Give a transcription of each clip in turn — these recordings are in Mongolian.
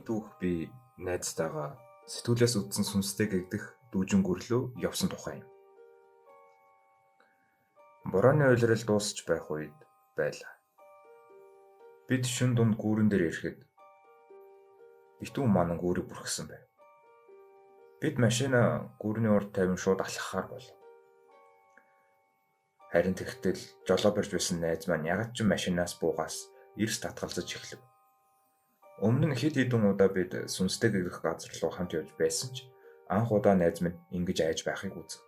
Битүүх би найзтайгаа сэтгүүлээс үзсэн сүнстэй гэгдэх дүүжин гүрлөө явсан тухай юм. Борооны улирал дуусч байх үед байлаа. Бид шөнө дунд гүүрэн дээр ирэхэд Битүү манан гүүрийг бүрхсэн байв. Бид машина гүүрний урд тавин шууд алхахаар болов. Харин тэгтэл жолоо барьж байсан найз маань ягаад ч машинаас буугаас эрс татгалзаж эхлэв. Өмнө нь хэд хэдэн удаа бид сүнстэй гэгдэх газар руу хамт явж байсан ч анх удаа найз минь ингэж айж байхыг үзэв.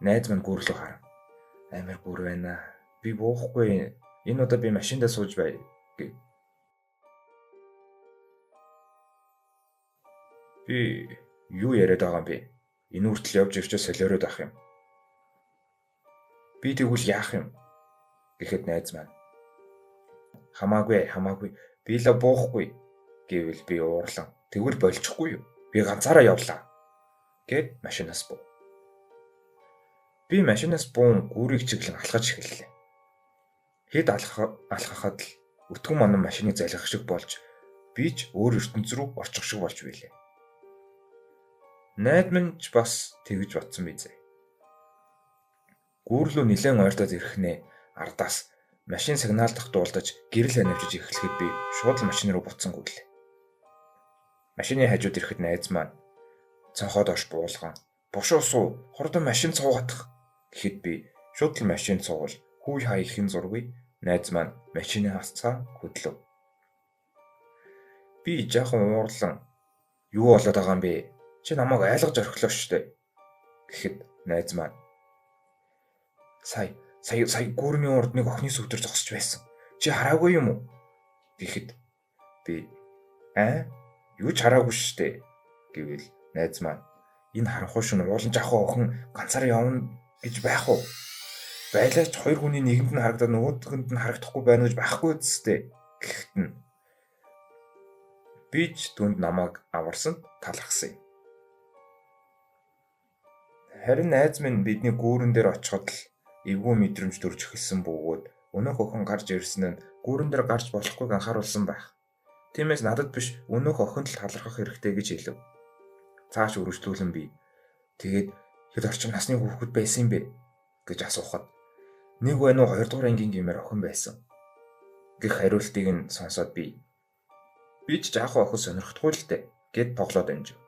Найз минь гүрлөө харан "Амар гүр байна. Би буухгүй. Энэ удаа би машиндаа сууж бай" гэв. Би юу яриад байгаа юм бэ? Энэ хүртэл явж ирчээ солиороод байх юм. Би тэгвэл яах юм? Гэхэд найз маань "Хамаагүй, хамаагүй. Би л буухгүй" гэвэл би уурлан "Тэгвэл болчихгүй юу? Би ганцаараа явлаа" гэд машинаас буув. Би машинаас буун гүүрийг чиглэн алхаж эхэллээ. Хэд алхахад л өтгөн манан машиныг залгих шиг болж би ч өөр ертөнц рүү орчих шиг болж билээ. Найд минь ч бас тэгж бодсон биз. Гүүрлөө нилээн ойртоод ирэхнээ ардаас машин сигналдах дуулдаж гэрэл анивчиж эхлэхэд би шууд л машин руу буцсан гүйлээ. Машины хажууд ирэхэд найз маань цонхоо доош буулган "Бушуу суу, хурдан машин цуугатах" гэхэд би шууд л машин цуувал хүй хай ихэн зургүй найз маань машины хасцаа хөдлөв. Би жаахан уурлан "Юу болоод байгаа юм бэ? Чи намайг айлгаж орхилоо шүү дээ" гэхэд найз маань "Сая сая гүүрний урд нэг охины сүвтер зогсож байсан. Чи хараагүй юм уу?" гэхэд би "Аа, юу ч хараагүй шүү дээ" гэвэл найз маань "Энэ харанхуй шөнө уулан жаахан охин ганцаараа явна гэж байх уу? Байлаач хоёр хүний нэгэнд нь харагдаад нөгөөдгөнд нь харагдахгүй байна гэж байхгүй зү" гэхэд нь би ч түнд намайг аварсан талархсан юм. Харин найз минь бидний гүүрэн дээр очиход л эвгүй мэдрэмж төрж эхэлсэн бөгөөд өнөөх охин гарч ирсэн нь гүүрэн дээр гарч болохгүйг анхааруулсан байх. Тиймээс надад биш өнөөх охинд л талархах хэрэгтэй гэж хэлэв. Цааш үргэлжлүүлэн би "Тэгээд хэд орчим насны хүүхэд байсан юм бэ?" гэж асуухад "Нэг байна уу 2 дугаар ангийн гэмээр охин байсан" гэх хариултыг нь сонсоод би ч жаахан охин сонирхдаггүй л дээ гэд тоглоод амжив.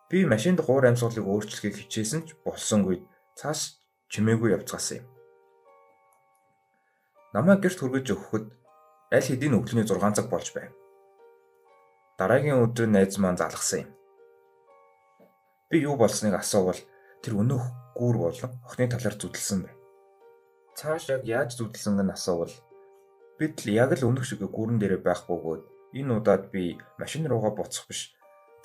Би машинд гуур амьсгалыг өөрчлөхийг хичээсэн ч болсонгүй цааш чимээгүй явцгаасан юм. Намайг гэрт хүргэж өгөхөд аль хэдийн өглөөний 6 цаг болж байв. Дараагийн өдөр найз маань залгасан юм. Би юу болсныг асуувал тэр өнөөх гүүр болон охины талаар зүдэлсэн байв. Цааш яг яаж зүдэлсэн гэн асуувал бид л яг л өмнөх шиг гүүрэн дээрээ байх бөгөөд энэ удаад би машин руугаа буцах биш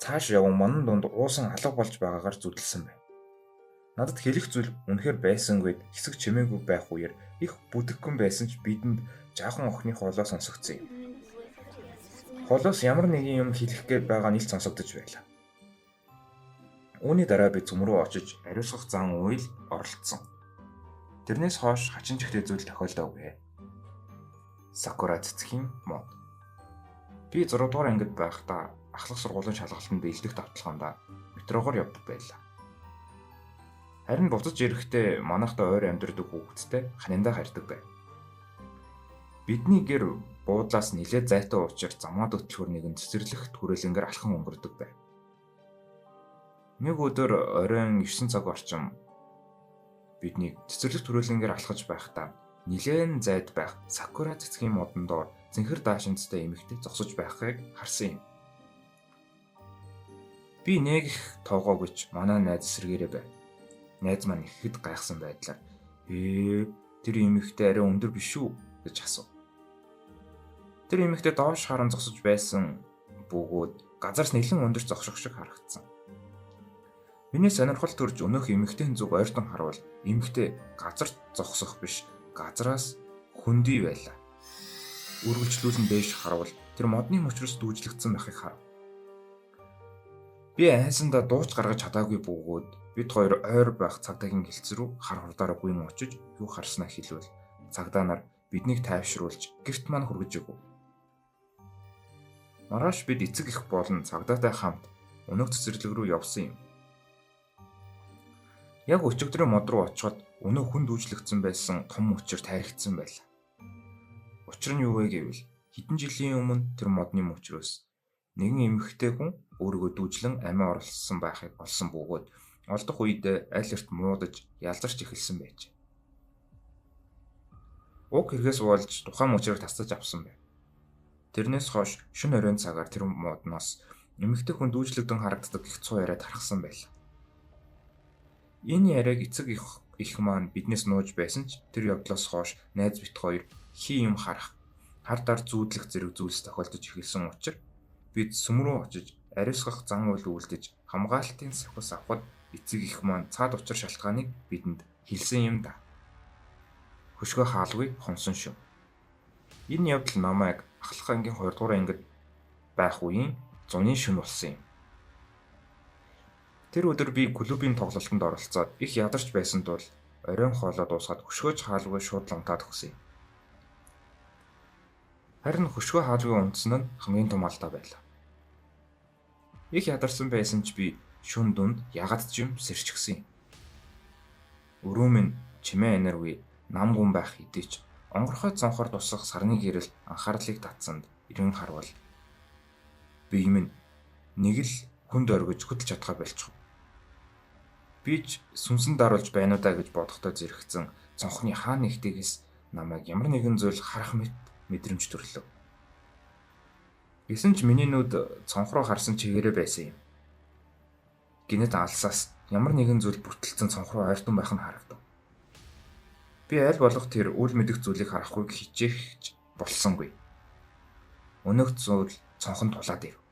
цааш яван манан дунд уусан алга болж байгаагаар зүдэлсэн байв. Надад хэлэх зүйл үнэхээр байсангүй хэсэг чимээгүй байх үеэр их бүтгэхэн байсан ч бидэнд жаахан охины хоолой сонсогдсон юм. Холоос ямар нэгэн юм хэлэх гээд байгаа нь ил сонсогдож байлаа. Үүний дараа би зүм рүү очиж ариусгах зан үйл оролцсон. Тэрнээс хойш хачин чихтэй зүйл тохиолдоогүй. Сакура цэцгийн мод. Би 6 дугаар ангид байхдаа ахлах сургуулийн шалгалтанд бэлдэх давталгаанд метрогоор явдаг байлаа. Харин буцаж ирэхдээ манайхтай ойр амьдардаг хүүхэдтэй ханандаа харьдаг байв. Бидний гэр буудлаас нэлээд зайтай учир замаа хөтөлбөр нэгэн цэцэрлэх түрээлэнгээр алхан өнгөрдөг байв. Нэг өдөр оройн 9 цаг орчим биднийг цэцэрлэг түрээлэнгээр алхаж байхдаа нэлээн зайд байх сакура цэцгийн модон доор зэнхэр даашинцтай эмэгтэй зогсож байхыг харсан юм. Би нэг их тоогоогүй ч манай найз эсрэгээрээ байв. Найз маань ихэд гайхсан байдлаар тэр эмэгтэй арай өндөр биш үү гэж асуув. Тэр эмэгтэй доош харан зогсож байсан бөгөөд газараас нэлээд өндөр зогсох шиг харагдсан. Миний сонирхол төрж өнөөх эмэгтэйн зүг ойртон харвал эмэгтэй газарт зогсох биш газраас хөндөй байлаа. Үргэлжлүүлэн дээш харвал тэр модны мөчрөөс дүүжлэгдсэн байхыг харав. Би айсандаа дууч гаргаж чадаагүй бөгөөд бид хоёр ойр байх цагдаагийн гэлц рүү хар хурдаараа гүйн очиж юу харснаа хэлвэл цагдаа нар биднийг тайвшруулж гэрт маань хүргэж өгөв. Маргааш бид эцэг эх болон цагдаатай хамт өнөөх цэцэрлэг рүү явсан юм. Яг өчигдрийн мод руу очиход өнөө хүн дүүжлэгдсэн байсан том мөчөр тайрагдсан байлаа. Учир нь юу вэ гэвэл хэдэн жилийн өмнө тэр модны мөчрөөс нэгэн эмэгтэй хүн өөрийгөө дүүжлэн амиа оруулсан байхыг олсон бөгөөд олдох үед аль эрт муудаж ялзарч эхэлсэн байж. Уг хэрэгээс болж тухайн мөчрийг тасдаж авсан байв. Тэрнээс хойш шөнө оройн цагаар тэр модноос эмэгтэй хүн дүүжлэгдэн харагддаг гэх цуу яриа тархсан байлаа. Энэ яриаг эцэг их маань биднээс нууж байсан ч тэр явдлаас хойш найз бит хоёр хий юм харах, хар дар зүүдлэх зэрэг зүйлс тохиолдож эхэлсэн учраас бид сүм рүү очиж ариусгах зан үйл үйлдэж хамгаалтын сахис авахад эцэг их маань цаад учир шалтгааныг бидэнд хэлсэн юм да. Хөшгөө хаалгүй хонсон шүү. Энэ явдал намайг ахлах ангийн 2 дугаар ангид байх үеийн зуны шөнө болсон юм. Тэр өдөр би клубын тоглолтод оролцоод их ядарч байсан тул оройн хоолоо дуусгаад хөшгөөж хаалгүй шууд л унтаад өгсөн юм. Харин хөшгөө хаалгүй унтсан нь хамгийн том алдаа байлаа. Их ядарсан байсан ч би шүн дунд ягаад ч юм сэрчгсэн юм. Өрөө минь чимээ аниргүй нам гүн байх хэдий ч онгорхой цонхоор тусах сарны гэрэл анхаарлыг татсанд эргэн харвал бие минь нэг л хүнд оргиж хөдөлж чадхаа болчих. Би ч сүнсэн даруулж байна уу даа гэж бодохдоо зэрэгцэн цонхны хаа нэгтээс намайг ямар нэгэн зүйл харах мэт мэдрэмж төрлөө. Гэсэн ч миний нүд цонх руу харсан чигээрээ байсан юм. Гинэт алсаас ямар нэгэн зүйл бүртэлцэн цонх руу ойртон байх нь харагдав. Би аль болох тэр үл мэдэх зүйлийг харахгүй хичээх болсонгүй. Өнөөх зүйл цонхонд тулаад ирэв.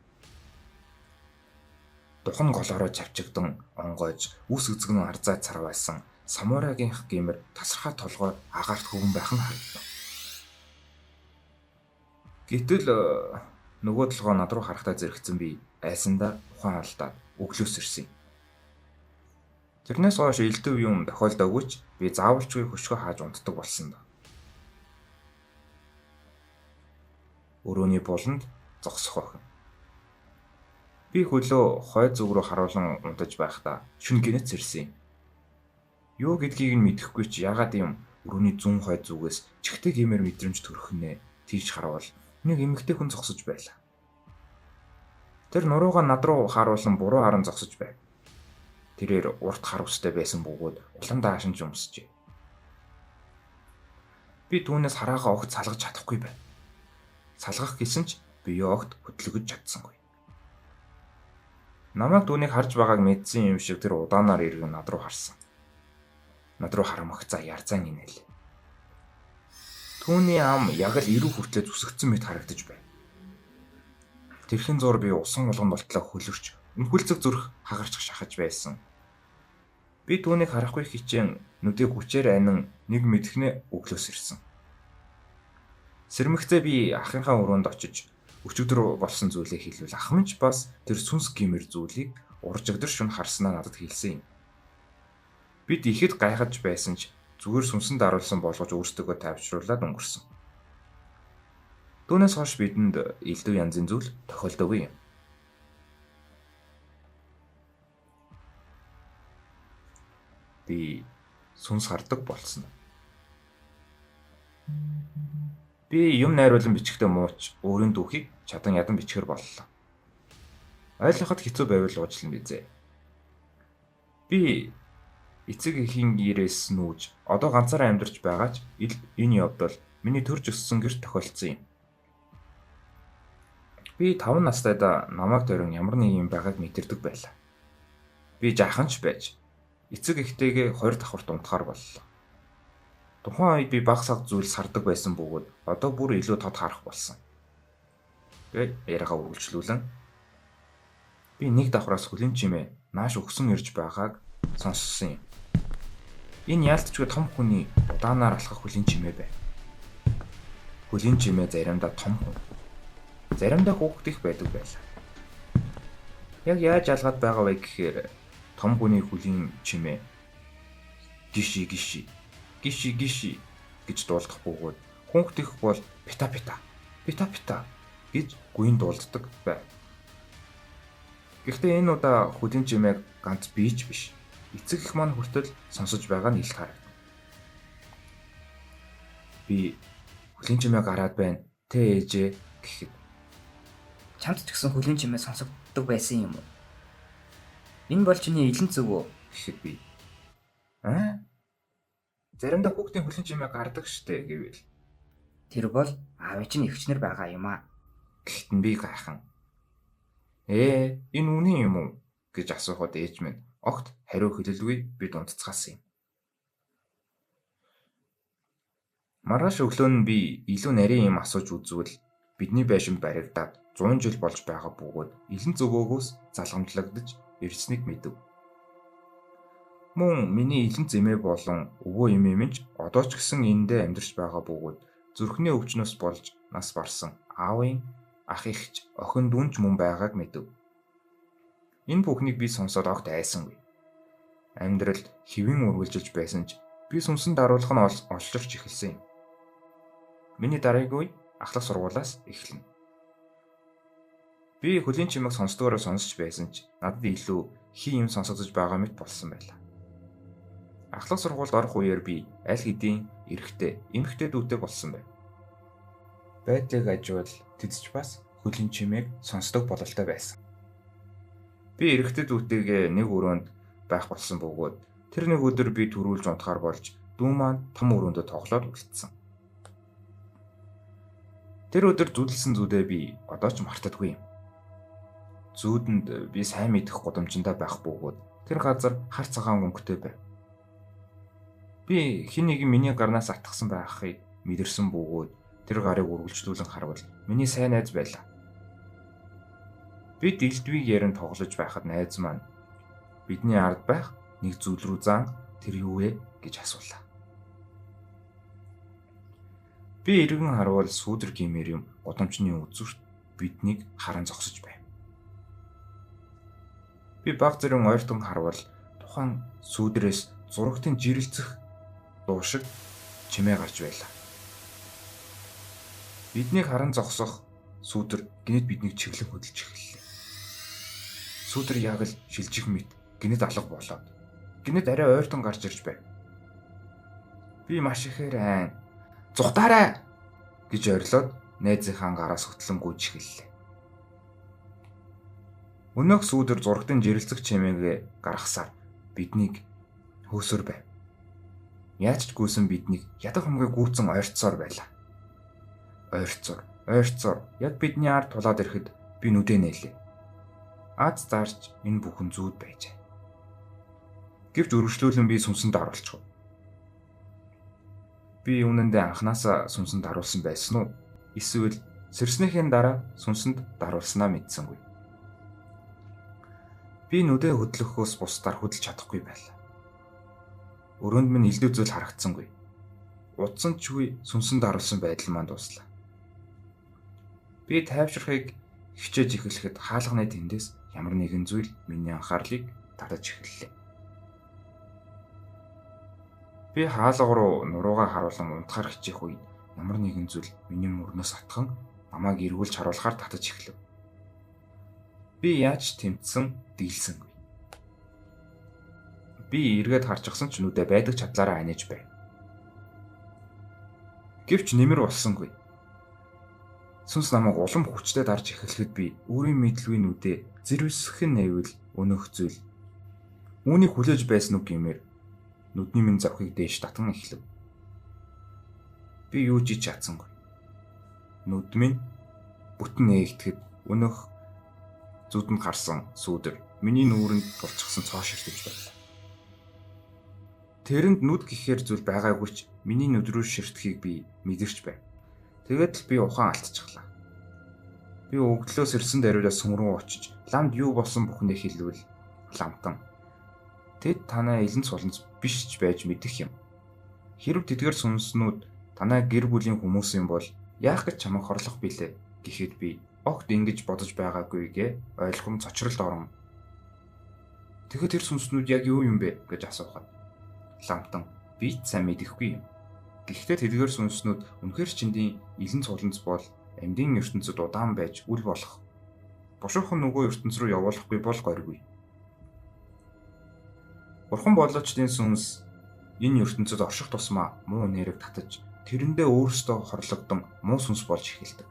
Духан голоороо чавчигдан онгойж үс эзэгнэн арзай царвайсан самурайгийнх гэмээр тасархай толгой агаарт хөвөн байх нь харагдав. Гэтэл нөгөө толгой над руу харахтаа зэрэгцэн би айсандаа ухаан алдаад өглөөс ирсэн юм. Тэрнээс хойш элдв юм тохиолдоогүй ч би заавалчгүй хөшгөө хааж унтдаг болсон доо. Өрөөний буланд зогсох охин. Би хөлөө хой зүг рүү харуулан унтаж байхдаа шүн гинэт сэрсэн юм. Юу гэдгийг нь мэдэхгүй ч ягаад юм өрөөний зүүн хой зүгээс чихтэй гэмээр мэдрэмж төрөх нэ тийш харвал нэг эмэгтэй хүн зогсож байлаа. Тэр нуруугаа над руу харуулан буруу харан зогсож байв. Тэрээр урт хар үстэй байсан бөгөөд улам даашинж өмсжээ. Би түүнээс хараагаа огт салгаж чадахгүй байв. Салгах гэсэн ч биеэ огт хөдлөгөж чадсангүй. Намайг түүнийг харж байгааг мэдсэн юм шиг тэр удаанаар эргэн над руу харсан. Над руу харамгацаа ярзан инээл. Түүний ам яг л эрүү хүртлээ зүсгдсэн мэт харагдаж байв. Тэрхэн зур би усан болгонд болтлоо хөлөрч өмхөлцөг зүрх хагарч шахаж байсан. Би түүнийг харахгүй хичээн нүдийг хүчээр анин нэг мэдхнээ өглөөс ирсэн. Сэрмэгцээ би ахынхаа өрөөнд очиж өчигдөр болсон зүйлээ хэлвэл ах минь ч бас тэр сүнс гэмээр зүйлийг уржигдар шөнө харснаа надад хэлсэн юм. Бид ихэд гайхаж байсан ч зүгээр сүнсэн даруулсан болгож өөрсдөө тайвшруулад өнгөрсөн. Түүнээс хойш бидэнд элдв янзын зүйл тохиолдоогүй юм. Би сүнс хардаг болсон. Би юм найруулан бичгтээ мууч өөрийн дүүхийг чадан ядан бичгэр боллоо. Ойлгоход хэцүү байвал уучлан бизээ. Би эцэг эхийн гэрээс нүүж одоо ганцаараа амьдарч байгаа ч энэ явдал миний төрж өссөн гэрт тохиолдсон юм. Би 5 настайдаа намайг дөрөн ямар нэг юм байгааг мэдэрдэг байлаа. Би жаахан ч байж эцэг эхтэйгээ 20 давхарт унтахаар боллоо. Тухайн үед би баг саг зүйл сардаг байсан бөгөөд одоо бүр илүү тод харах болсон. Гээд яриагаа үргэлжлүүлэн би нэг давхраас хөлийн чимээ нааш өгсөн ирж байгааг сонссон юм. Энэ яалтчгүй том хүний удаанаар алхах хөлийн чимээ байв. Хөлийн чимээ заримдаа том хүн, заримдаа хүүхэд их байдаг байлаа. Яг яаж ялгаад байгаа вэ гэхээр том хүний хөлийн чимээ гиши гиши гиши гиши гэж дуулдах бөгөөд хүүхэд их бол пита пита пита пита гэж гүйн дуулддаг байв. Гэхдээ энэ удаа хөлийн чимээг ганц би ч биш, эцэг эх маань хүртэл сонсож байгаа нь илт харагдав. Би хөлийн чимээ гараад байна, тэ ээжээ гэхэд чамд ч гэсэн хөлийн чимээ сонсогддог байсан юм уу? Энэ бол чиний илэн зүг үү гэхэд би аа заримдаа хүүхдийн хөлийн чимээ гардаг штэ гэвэл тэр бол аавын чинь эгчнэр байгаа юм аа. Гэхэд нь би гайхан. Энэ үнэн юм уу гэж асуухад ээж минь огт хариу хэлэлгүй бид унтцгаасан юм. Маргааш өглөө нь би илүү нарийн юм асууж үзвэл бидний байшин баригдаад 100 жил болж байгаа бөгөөд илэн зөвөөгөөс залгамжлагдаж ирснийг мэдэв. Мөн миний илэн зэмээ болон өвөө эмээ минь ч одоо ч гэсэн эндээ амьдарч байгаа бөгөөд зүрхний өвчнөөс болж нас барсан аавын ах эгч охин дүү ч мөн байгааг мэдэв. Энэ бүхнийг би сонсоод огт айсангүй. Амьдрал хэвийн үргэлжилж байсан ч би сүнсэн даруулах нь олширч эхэлсэн юм. Миний дараагийн үе ахлах сургуулиас эхэлнэ. Би хөлийн чимээг сонсдгоороо сонсч байсан ч надад илүү хий юм сонсогдож байгаа мэт болсон байлаа. Ахлах сургуульд орох үеэр би аль хэдийн эрэгтэй, эмэгтэй дүүтэй болсон байв. Байдлыг аживал тэд ч бас хөлийн чимээг сонсдог бололтой байсан. Би эрэгтэй дүүтэйгээ нэг өрөөнд байх болсон бөгөөд тэр нэг өдөр би түрүүлж унтахаар болж дүү маань том өрөөндөө тоглоод үлдсэн. Тэр өдөр зүудэлсэн зүудээ би одоо ч мартадаггүй юм. Зүүдэнд би сайн мэдэх гудамжиндаа байх бөгөөд тэр газар хар цагаан өнгөтэй байв. Би хэн нэгэн миний гарнаас атгсан байхыг мэдэрсэн бөгөөд тэр гарыг үргэлжлүүлэн харвал миний сайн найз байлаа. Бид элдвийг ярин тоглож байхад найз маань бидний ард байх нэг зүйл рүү зан тэр юу вэ гэж асуулаа. Би эргэн харвал сүүдэр гимээр юм гудамжны үзүүрт биднийг харан зогсож байв. Би баг зэрэг ойртон харвал тухайн сүүдрээс зурагтын жирэлцэх дуу шиг чимээ гарч байлаа. Биднийг харан зогсох сүүдэр гинэт биднийг чиглэн хөдөлж эхэллээ. Сүүдэр яг л шилжих мэт гинэт алга болоод гинэт арай ойртон гарч ирж байв. Би маш ихээр айн "Зүхтаарай!" гэж орилоод найзынхаа гараас хөтлөн гүйж эхэллээ. Өнөөх сүүдэр зурагтын жирэлцэх чимээгээ гаргасаар биднийг хөөсөр байв. Яаж ч гүйсэн биднийг ядах хамгааг гүйцэн ойрцсоор байлаа. Ойрцоор, ойрцоор яг бидний ард тулаад ирэхэд би нүдээ нээлээ. Аз зарч энэ бүхэн зүүд байжээ. Гэвч өргөжлүүлэн би сүнсэнд даруулчих. Би үнэндээ анханасаа сүнсэнд даруулсан байсан уу? Эсвэл сэрснийхэн дараа сүнсэнд даруулснаа мэдсэнгүй. Би нүдээ хөдлөхөөс бусдаар хөдөлж чадахгүй байлаа. Өрөөнд минь элдв зүйл харагдсангүй. Удсан ч үгүй сүнсэнд даруулсан байдал маань дууслаа. Би тайвширхыг хичээж эхлэхэд хаалганы тэндээс ямар нэгэн зүйл миний анхаарлыг татаж эхэллээ. Би хаалга руу нуруугаа харуулан унтахаар хичээх үед ямар нэгэн зүйл миний мөрнөөс атхан намайг эргүүлж харуулахаар татаж эхлэв. Би яаж тэмцсэн дийлсэнгүй. Би эргээд харчихсан ч нүдэ байдаг чадлаараа аниж байв. Гэвч нэмэр болсонгүй. Сүнс намайг улам хүчтэй дарж эхлэхэд би өөрийн мэдлгүй нүдэ зэрвсхэн нэвэл өнөөх зүйл. Үүнийг хүлээж байсан үг гэмээр нүдний минь завхыг дээш татан эхлэв. Би юу ч хийж чадсангүй. Нүд минь бүтэн нээгдэхэд өнөөх зүудэнд гарсан сүүдэр миний нүүрэнд тулчихсан цоо ширтэж байлаа. Тэрэнд нүд гэхээр зүйл байгаагүй ч миний нүд рүү ширтэхийг би мэдэрч байв. Тэгээд л би ухаан алдчихлаа. Би өгдлөөс ирсэн даруйдаа сүм рүү очиж ламд юу болсон бүхнээ хэлвэл ламтан тэд танай элен суланц биш ч байж мэдэх юм. Хэрв тэдгээр сүнснүүд танай гэр бүлийн хүмүүс юм бол яах гэж чамайг хорлох билээ гэхэд би огт ингэж бодож байгаагүйгээ ойлгом цочролд орон. Тэгэхэд тэр сүнснүүд яг юу юм бэ гэж асуухад ламтан би ч сайн мэдэхгүй юм. Гэхдээ тэдгээр сүнснүүд үнэхээр чиндийн элен цуланц бол Амьдын ертөнцид удаан байж үл болох. Бушуухан нөгөө ертөнц рүү явуулахгүй бол горьгүй. Бурхан болоочдын сүнс энэ ертөнцид орших тусмаа муу нэрэг татаж тэрэндээ өөрсдөө хорлогдсон муу сүнс болж эхэлдэг.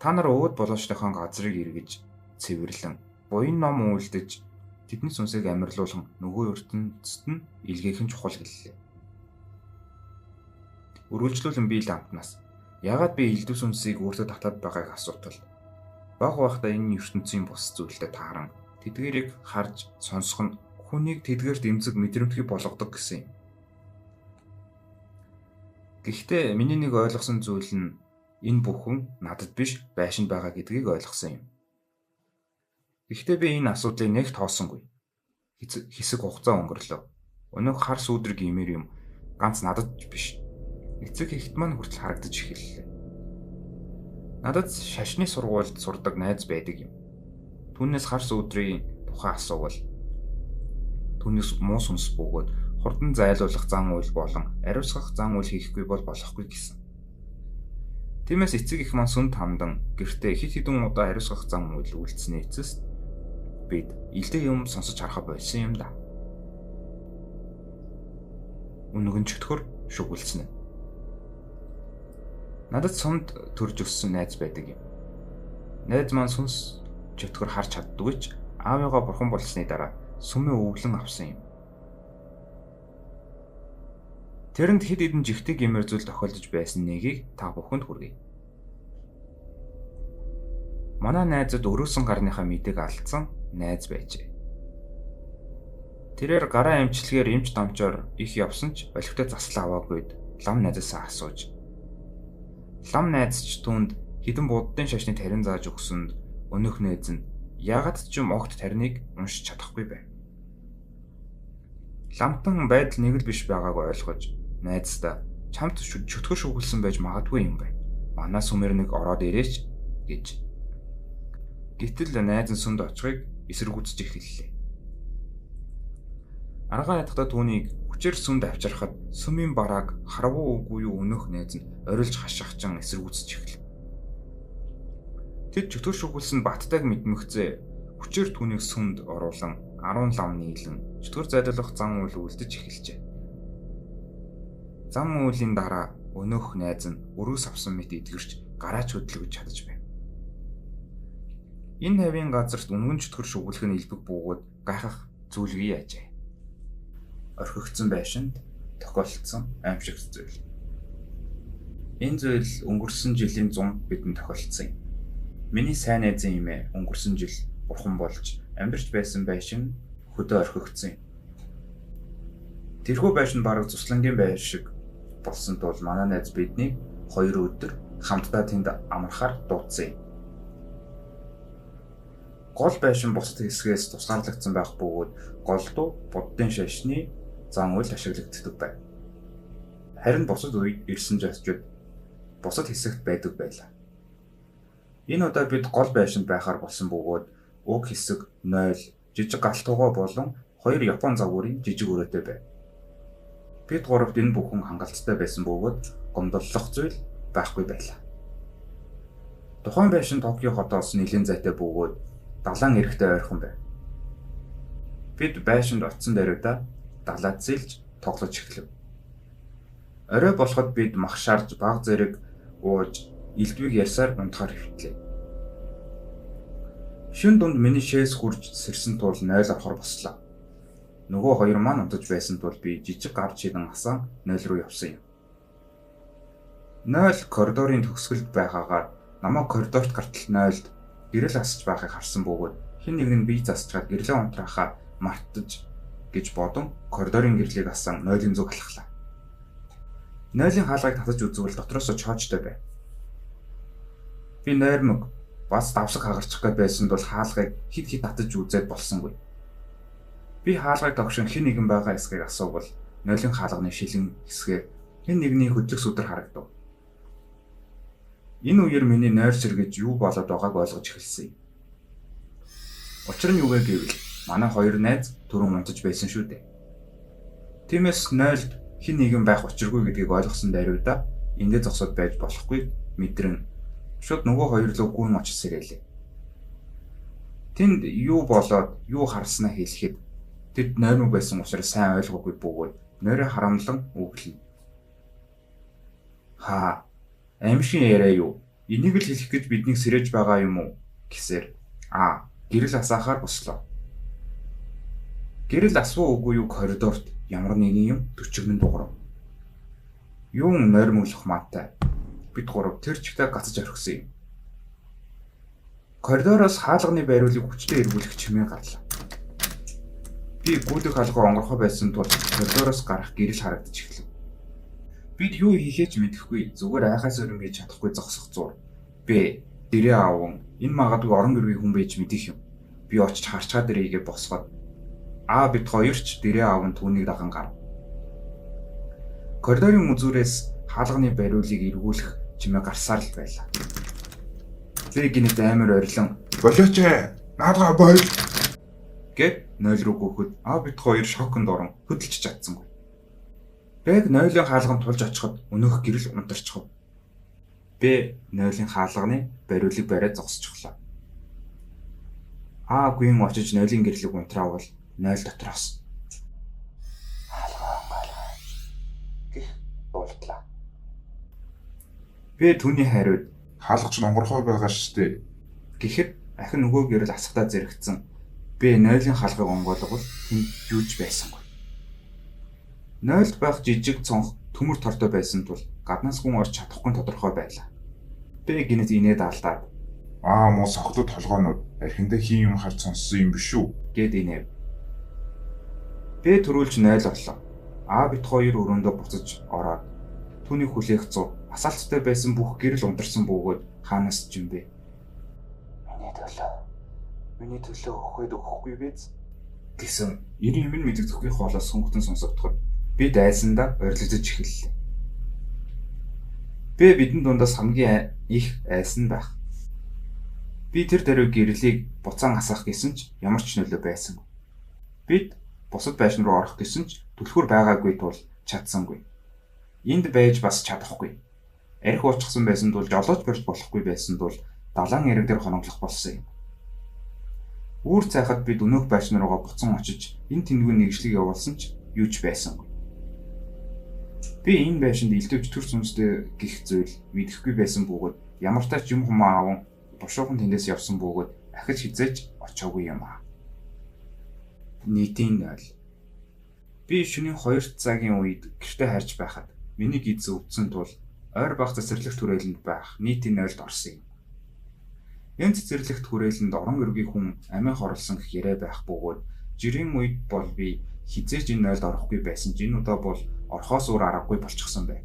Та нар өвөд болоочдынхон газрыг эргэж цэвэрлэн буян ном үйлдэж тэдний сүнсийг амьрлуулан нөгөө ертөнцид нь илгээх нь чухал гэллээ. Үргэлжлүүлэн би лампнаас яагаад би элдв сүнсийг өөртөө татаад байгааг асуутал баг байхдаа энэ ертөнцийн бус зүйлтэй тааран тэдгэрийг харж сонсох нь хүнийг тэдгээрт эмзэг мэдрэмтгий болгодог гэсэн юм. Гэхдээ миний нэг ойлгосон зүйл нь энэ бүхэн надад биш байшинд байгаа гэдгийг ойлгосон юм. Гэхдээ би энэ асуудлыг нэг тоосонгүй. Хэсэг хугацаа өнгөрлөө. Өнөөх хар сүүдрэг гэмээр юм ганц надад биш. Эцэг эхт маань хүртэл харагдаж эхэллээ. Надад шашны сургуульд сурдаг найз байдаг юм. Түүнээс хар сүүдрийн тухай асуувал түүнээс муу сүнс бөгөөд хурдан зайлуулах зан үйл болон ариусгах зан үйл хийхгүй бол болохгүй гэсэн. Тиймээс эцэг эх маань сүмд хандан гэртээ хэд хэдэн удаа ариусгах зан үйл үйлдсэний эцэст бид илдээ юм сонсож харахаа болсон юм да. Үнэгэн чөтгөр шүглсэн. Надад сумд төрж өссөн найз байдаг юм. Найз маань сүнс чөтгөр харж чаддгүй ч аавыгаа бурхан болсны дараа сүмээ өвлөн авсан юм. Тэрэнд хэд хэдэн жигтэй гэмээр зүйл тохиолдож байсан нэгийг та бүхэнд хүргэе. Манай найзад өрөөсөн гарныхаа мэдээг алдсан найз байжээ. Тэрээр гараа эмчилгээр эмч дамжаар их явсан ч олигтой засал аваагүйд лам найзаасаа асууж. Лам найз ч түүнд хідэн буддын шашны тарин зааж өгсөнд өнөөх найз нь яагаад ч юм огт тариныг уншиж чадахгүй байв. Ламтан байдал нэг л биш байгааг ойлгож найздаа чамд чөтгөр шүглсэн байж магадгүй юм байна. Манай сүмээр нэг ороод ирээч гэж. Гэтэл найз нь сүмд очихыг эсэргүүцэж эхэллээ. Аргаа ядхдаа түүнийг хүчээр сүмд авчрахад сүмийн барааг харвуу үгүй юу өнөөх найз нь орилж хашгичин эсэргүүцэж эхэлв. Тэд чөтгөр шүглсэн баттайг мэдмэгцээ хүчээр түүнийг сүмд оруулан 10 лам нийлэн чөтгөр зайлуулах зан үйл үлдэж эхэлжээ. Зан үйлийн дараа өнөөх найз нь өрөөс авсан мэт эдгэрч гараач хөдөлгөж чадаж байв. Энэ хавийн газарт үнгэн чөтгөр шүглэх нь илбэг буугаад гайхах зүйлгүй ажээ. Орхигдсон байшинд тохиолдсон аимшигт зүйл. Энэ зүйл өнгөрсөн жилийн зун бидэнд тохиолдсон юм. Миний сайн найзын эмээ өнгөрсөн жил бурхан болж амьдарч байсан байшин хөдөө орхигдсон юм. Тэрхүү байшин бараг цуслангийн байр шиг болсон тул манай найз биднийг 2 өдөр хамтдаа тэнд амрахаар дуудсан юм. Гол байшин бусад хэсгээс тусгаарлагдсан байх бөгөөд голдуу буддын шашны зан үйл ашиглагддаг байв. Харин бусад үед ирсэн жасчууд бусад хэсэгт байдаг байлаа. Энэ удаа бид гол байшинд байхаар болсон бөгөөд уг хэсэг 0 жижиг галтуугаа болон 2 Япон загварын жижиг өрөөтэй байв. Бид гуравт энэ бүхэн хангалттай байсан бөгөөд гомдлох зүйл байхгүй байлаа. Тухайн байшин Токио хотоос нэлээн зайтай бөгөөд далайн эрэгтэй ойрхон байв. Бид байшинд очсон даруйдаа далаад зэлж тоглож эхлэв. Орой болоход бид мах шарж баг зэрэг ууж элдвийг ярьсаар унтахаар хэвтлээ. Шин дунд миний шээс хурж сэрсэн тул 0 орохор бослоо. Нөгөө хоёр маань унтаж байсан тул би жижиг гар чидэн асан 0 руу явсан юм. 0 коридорын төгсгөлд байгаагаар намайг коридорт гартал 0-д гэрэл асч байхыг харсан бөгөөд хэн нэг нь бие засчгаад гэрлээ унтраахаа мартаж гэж бодон коридорын гэрлийг асан 0-ын зүг алхлаа. 0-ын хаалгыг татаж үзвэл дотроосоо чоочтой байв. Би нойрмог бас давсаг хагарчих гээд байсан бол хаалгыг хид хид татаж үзээд болсонгүй. Би хаалгыг тогшин хэн нэгэн байгаа эсхийг асуувал 0-ын хаалганы шилэн хэсгээр хэн нэгний хөдлөх сүдэр харагдав. Энэ үеэр миний нойр сэргэж юу болоод байгааг ойлгож эхэлсэн юм. Учир нь юу вэ гэвэл манай хоёр найз түрүүн унтаж байсан шүү дээ. Тиймээс 0-д хэн нэгэн байх учиргүй гэдгийг ойлгосон даруйдаа эндээ зогсоод байж болохгүй мэдрэн шууд нөгөө хоёр руу гүн очиж сэрээлээ. Тэнд юу болоод юу харснаа хэлэхэд тэд нойрмог байсан учраас сайн ойлгоогүй бөгөөд нойроо харамлан үглэнэ. Хаа, аимшиг яриа юу? Энийг л хэлэх гэж биднийг сэрээж байгаа юм уу? Гэсээр А гэрэл асаахаар бослоо. Гэрэл асуу үгүй юу коридорт ямар нэгэн юм төчигнөн дуурав. Юун нойрмоглох маатай. Бид гурав тэр чигтээ гацаж орхисон юм. Коридороос хаалганы байруулыг хүчтэй эргүүлэх чимээ гарлаа. Би гүйлэх хаалга онгорхой байсан тул коридороос гарах гэрэл харагдаж эхлэв. Бид юу хийхээ ч мэдэхгүй, зүгээр айхаас өөр юм хийж чадахгүй зогсох зур. Б. Дэрээ аавн энэ магадгүй орон гэргүй хүн байж мэдэх юм. Би очиж харчаад ирээгээ босгоод А бид хоёр ч дэрээ аавн түүнийг даган гарав. Коридорын үзүүрээс хаалганы бариулыг эргүүлэх чимээ гарсаар л байлаа. Би гинэт амар орилон "Болооч ээ. Наадгаа боль" гэд 0 руу гүөхөд А бид хоёр шоконд орон хөдөлж чадсангүй. Бэг 0-ын хаалганд тулж очиход өнөөх гэрэл унтарчихв. Б 0-ын хаалганы бариулыг бариад зогсчихлоо. А гүйн очиж 0-ын гэрлийг унтраавал 0 дотроос хаалга онгойлгооч гэх дуулдлаа. Би түүний хариуд "Хаалгач нь онгорхой байгаа шүү дээ" гэхэд ахин нөгөө гэрэл асгатаа зэрэгцэн. Би 0-ын хаалгыг онгойлговол тэнд юу ч байсангүй. 0-д байх жижиг цонх төмөр тортой байсан тул гаднаас хүн орж чадахгүй тодорхой байлаа. Би гинэт инээд алдаад "Аа муу сохлод толгоонууд архиндаа хийн юм харж сонссон юм биш үү?" гэд инээв. Би төрүүлж 0 орлоо. А бит хоёр өрөөндөө буцаж ороод түүний хүлээх зур асаалттай байсан бүх гэрэл унтарсан бөгөөд хаанаас ч юм бэ? Миний төлөө өгөхөд өгөхгүй биз гэсэн ер юм нь мэдэгдэхгүй хоолоос хөнгөтөн сонсогдоход би дайсандаа орилдож эхэллээ. Би бидэн дундаас хамгийн их айсан байх. Би тэр даруй гэрлийг буцаан асаах гэсэн ч ямар ч нөлөө байсангүй. Бид бусад байшин руу орох гэсэн ч түлхүүр байгаагүй тул чадсангүй. Энд байж бас чадахгүй. Арх уучсан байсан тул жолооч барьж болохгүй байсан тул далайн эрэг дээр хоноглох болсон юм. Үүр цайхад бид өнөөх байшин руугаа буцан очиж энэ тэндгүүн нэгжлэг явуулсан ч юу ч байсангүй. Би энэ байшинд элдвж төр сүнстэй гих зүйл мэдэхгүй байсан бөгөөд ямартай ч юм хумаа аван бушуухан тэндээс явсан бөгөөд ахиж хизээж очоогүй юм аа. Нийтийн 0. Би шөнийн 2 цагийн үед гэртээ харж байхад миний гиз өвдсөн тул ойр баг цэцэрлэгт хүрээлэнд байх нийтийн 0-д орсон юм. Энэ цэцэрлэгт хүрээлэнд орон эргийн хүн амиа хорлсон гэх яриа байх бөгөөд жирийн үед бол би хизээж энэ 0-д орохгүй байсан ч энэ удаа бол орохоос өөр аргагүй болчихсон байв.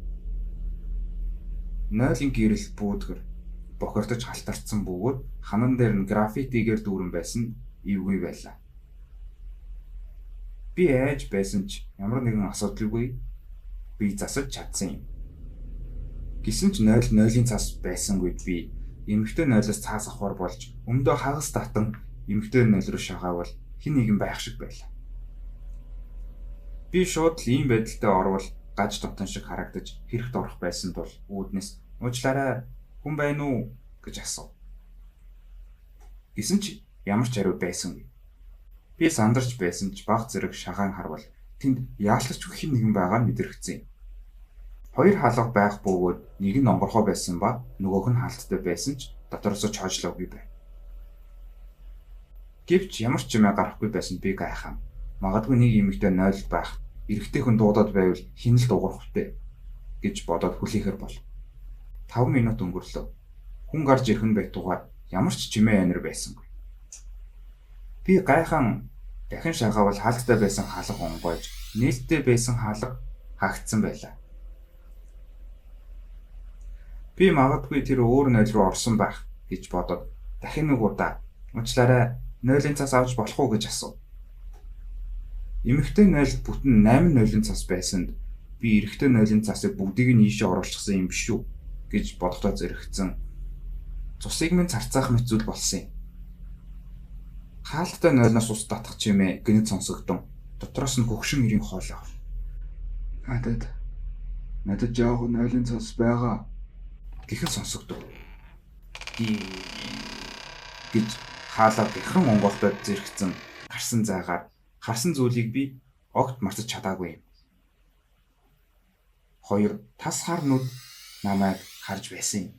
0-ын гэрэл бүүдгэр бохирдож халтарсан бөгөөд ханан дээр нь граффитигээр дүүрэн байсан эвгүй байлаа. Би айж байсан ч ямар нэгэн асуудалгүй би засаж чадсан юм. Гэсэн ч 0-0-ын цаас байсангүй би эмэгтэй 0-оос цаас авахар болж өмдөө хагас татан эмэгтэй 0 руу шагаавал хэн нэгэн байх шиг байлаа. Би шууд л ийм байдалтай орвол гаж дутан шиг харагдаж хэрэгт орох байсан тул үүднээс "Уучлаарай, хүн байна уу?" гэж асуув. Гэсэн ч ямар ч хариу байсангүй. Би сандарч байсан ч баг зэрэг шагаан харвал тэнд яалтчгүй хэн нэгэн байгаа нь мэдрэгдсэн юм. Хоёр хаалга байх бөгөөд нэг нь онгорхой байсан ба нөгөөх нь хаалттай байсан ч дотроосоо чойжлоогүй байв. Гэвч ямар ч чимээ гарахгүй байсан би гайхав. Магадгүй нэг эмэгтэй 0 байх эрэгтэй хүн дуудаад байвал хэн л дуугарах вэ гэж бодоод хүлээхээр бол. 5 минут өнгөрлөө. Хүн гарч ирэх нь байтугай ямар ч чимээ анир байсангүй. Би гайхан дахин шагаавал хаалттай байсан хаалга онгойж нээлттэй байсан хаалга хаагдсан байлаа. Би магадгүй тэр өөр 0 руу орсон байх гэж бодоод дахин нэг удаа "Уучлаарай, 0-ын цаас авч болох уу?" гэж асуув. Эмэгтэй 0 бүтэн 8 0-ын цаас байсанд би эрэгтэй 0-ын цаасыг бүгдийг нь ийшээ оруулчихсан юм биш үү гэж бодохдоо зэрэгцэн цусыг минь царцаах мэт зүйл болсон юм. Хаалттай 0-оос ус татах чимээ гинэт сонсогдсон. Дотроос нь хөгшин эрийн хоолой. Надад жоохон 0-ын цаас байгаа. Гэхэн сонсогдов. Ди гэж хаалаа бяхан онгойлгоод зэрэгцэн гарсан зайгаар харсан зүйлийг би огт мартаж чадаагүй юм. Хоёр тас хар нүд намайг харж байсан юм.